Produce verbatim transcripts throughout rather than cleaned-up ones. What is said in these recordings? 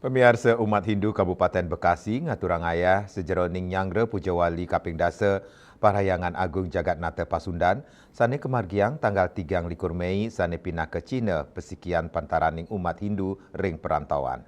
Pamiarsa, umat Hindu Kabupaten Bekasi ngaturang ayah sajeroning nyanggra Puja Wali kaping dasa Parahyangan Agung Jagat Nata Pasundan sane kamargiang tanggal tigang likur Mei sane pinaka cihna pasikian pantaraning umat Hindu ring perantauan.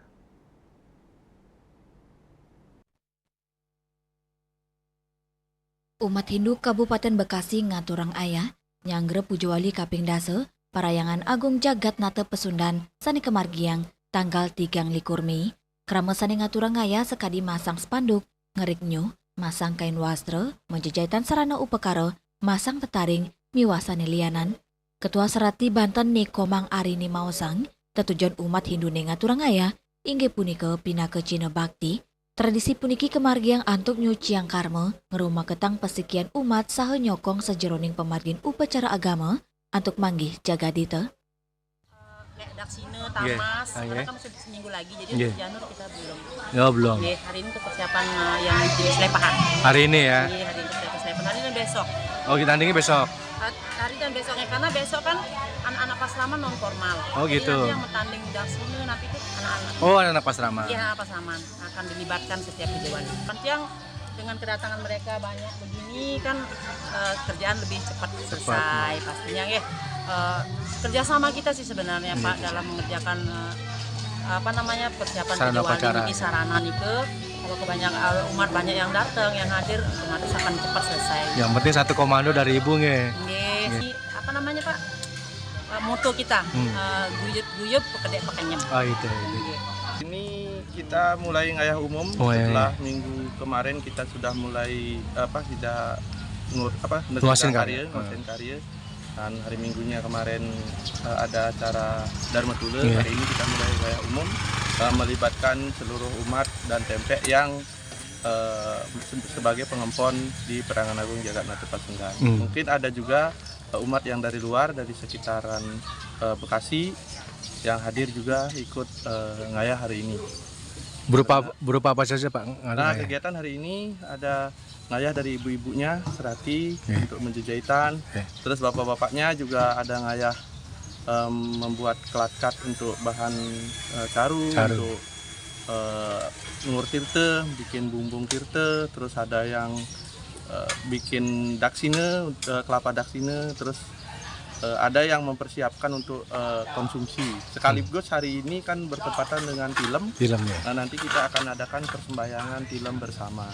Umat Hindu Kabupaten Bekasi ngaturang ayah nyanggra Puja Wali kaping dasa Parahyangan Agung Jagat Nata Pasundan sane kamargiang tanggal tigang likur Mei. Krama sane ngaturang ayah sakadi masang spanduk, ngerik nyuh, masang kain wastra, majejaitan sarana upakara, masang tetaring, miwah sane lianan. Ketua Serati Banten Ni Komang Arini maosang, tetujon umat Hindune ngaturang ayah inggih punika pinaka cihna bakti. Tradisi puniki kamargiang antuk nyuciang karma, ngrumaketang pasikian umat saha nyokong sajeroning pamargin upacara agama antuk manggih jagadita. Eh, kayak daksina, nggih, tamas, ah, karena nggih, kan masih seminggu lagi, jadi, nggih, untuk Janur kita belum. Ya, belum. Nggih, hari ini untuk persiapan, eh, yang jenis lepahan. Hari ini ya? Nggih, hari ini persiapan lepahan. Hari ini dan besok. Oh, kita tandingnya besok? Hari, hari dan besoknya, karena besok kan anak-anak Pasraman non formal. Oh, gitu. Jadi nanti yang bertanding daksina nanti itu anak-anak. Oh, anak-anak Pasraman. Iya, Pasraman akan dilibatkan setiap Puja Wali. Nanti yang dengan kedatangan mereka banyak begini kan, eh, kerjaan lebih cepat, cepat, selesai, ya, pastinya, nggih. Eh, kerjasama kita sih sebenarnya, iya, Pak, iya, dalam mengerjakan, eh, apa namanya, persiapan sarana Puja Wali upacara, niki, sarana nike. Kalau kebanyakan, eh, umat banyak yang datang, yang hadir, otomatis akan cepat selesai. Yang penting satu komando dari Ibu, nggih. Nggih, nggih, si, apa namanya, Pak? Eh, moto kita, hmm, eh, guyub-guyub, pekedek pekenyem. Ah, itu, itu. Nggih. Ini kita mulai ngayah umum. Oh, iya, setelah, iya, minggu kemarin kita sudah mulai, apa, kita ngur-, apa, nguasin karya, karya, nguasin karya. Dan hari Minggunya kemarin, eh, ada acara Dharma Tula. Iya. Hari ini kita mulai ngayah umum, eh, melibatkan seluruh umat dan tempek yang, eh, se-, sebagai pengempon di Parahyangan Agung Jagat Nata Pasundan. Hmm. Mungkin ada juga, eh, umat yang dari luar, dari sekitaran, eh, Bekasi yang hadir juga ikut, eh, ngayah hari ini. Berupa, karena berupa apa saja, Pak, ng-, nah, ngayah? Kegiatan hari ini ada ngayah dari ibu-ibunya, serati, iya, untuk menjejaitan. Iya. Terus bapak-bapaknya juga ada ngayah, em, membuat kelatkat untuk bahan, eh, caru, caru, untuk, eh, ngur tirta, bikin bumbung tirta, terus ada yang, eh, bikin daksina, eh, kelapa daksina, terus, eh, ada yang mempersiapkan untuk, eh, konsumsi. Sekaligus, hmm, hari ini kan bertepatan dengan tilem. Tilem, ya. Nah, nanti kita akan adakan persembahyangan tilem bersama.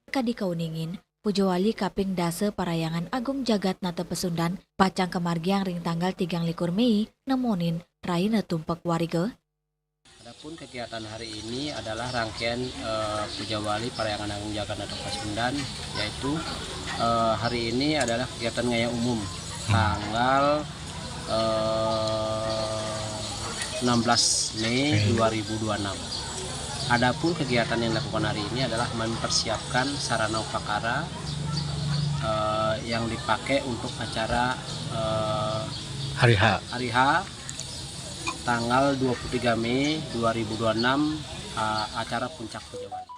Kadi kauningin, Puja Wali kaping dasa Parahyangan Agung Jagat Nata Pasundan pacang kamargiang ring tanggal tigang likur Mei, nemonin rahina tumpek wariga. Adapun kegiatan hari ini adalah rangkaian, eh, Puja Wali Parahyangan Agung Jagat Nata Pasundan, yaitu, eh, hari ini adalah kegiatan ngayah umum, hmm, tanggal, eh, enam belas Mei, oke, dua ribu dua enam. Adapun kegiatan yang dilakukan hari ini adalah mempersiapkan sarana upakara, eh, yang dipakai untuk acara, eh, hari H, hari H, tanggal dua puluh tiga Mei dua ribu dua enam, eh, acara Puncak Puja Wali.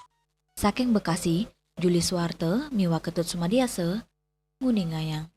Saking Bekasi, Juli Suwarte miwah Ketut Sumadiasa, nguningayang.